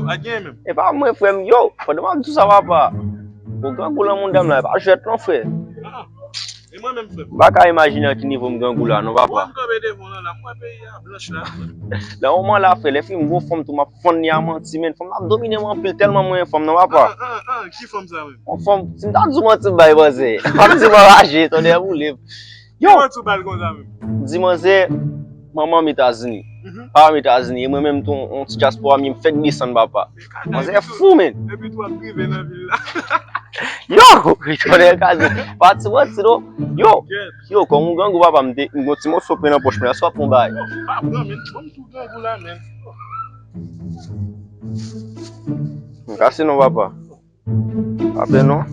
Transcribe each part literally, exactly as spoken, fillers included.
Pa gen menm. E pa mwen, frè m, yo, pandan m ap di w sa, papa. Bon, grangou lan moun dam la, e pa jwèt non, frè. Ah, e mwen menm, frè m. M pa ka imajine nan ki nivo m grangou la, non, papa. Mwen kanpe devan w la, m wè peyi a blanch la. Nan moman la, frè, lè fi m gwo fanm tou, m ap fann li a manti, men fanm nan ap domine m anpil, tèlman mwen fanm nan, papa. Ah, ah, ah, ki fanm sa menm? Yon fanm, si m ta di w manti, m bay manzè. M ap di w anraje, tonnè boule. Yo! Ki manti w ba l konsa menm? Di manzè, manman m Etazini. Mhm. Papa m Etazini. E mwen menm tou, yon ti dyaspora m ye, m fèk desann, papa. Manzè fou, men. Epi tou ap rive nan vil la. Yo! Tonnè kaze. Pa ti manti, non. Yo! Kèt. Yo, kòm yon grangou, papa, m te, m gon ti moso pen nan pòch mwen, èske w ap pran bagay? Yo, pa pran, men. Ban m tou grangou la, men. M kase non, papa. Pa pè non.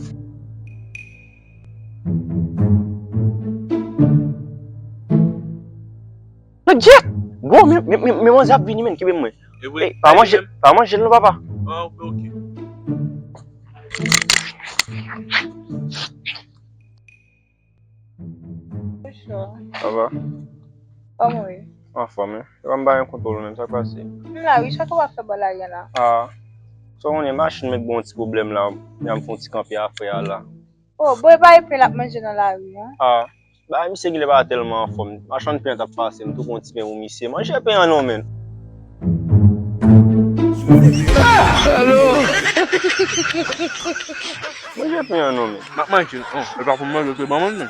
Nèg jet! Bon, men, men, men, men manzè ap vini, men, kenbe mwen. E vre? Ey, pa manje, pa manje l non, papa. Ah, ok, ok. Bonjou. Sa va? Kòman w ye? Anfòm, wi. Se pa m pa gen kontwòl ou menm, sa k pase? M la, wi, sa tou w ap fè bò lari a la? Ah, sa w konnen, machin mwen gen yon ti pwoblèm la, y a m fè yon ti kanpe afè a la. Oh, bon, e pa e pen l ap manje nan lari a? Ah, ba misye genlè pa tèlman anfòm. Machann pen an t ap pase, m tou pran yon ti pen pou misye. Manje pen an non, men. Manje pen an non, men. M ap manje l. Oh, e pa pou m manje l, se ban mwen, men.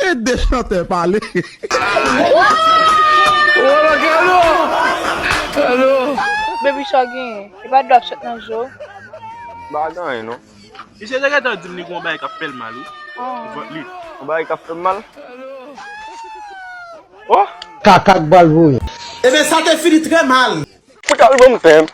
E de chantè pale. Baby, sa w genyen? E pa dlo ap sot nan je w? M pa gen anyen non. Misye te gentan di m li gen yon bagay k ap fè l mal, wi. Vant li. Yon bagay k ap fè m mal? Oh! Kaka k bal voye. Ebyen, sa te fini trè mal. Ou t al ban m pen.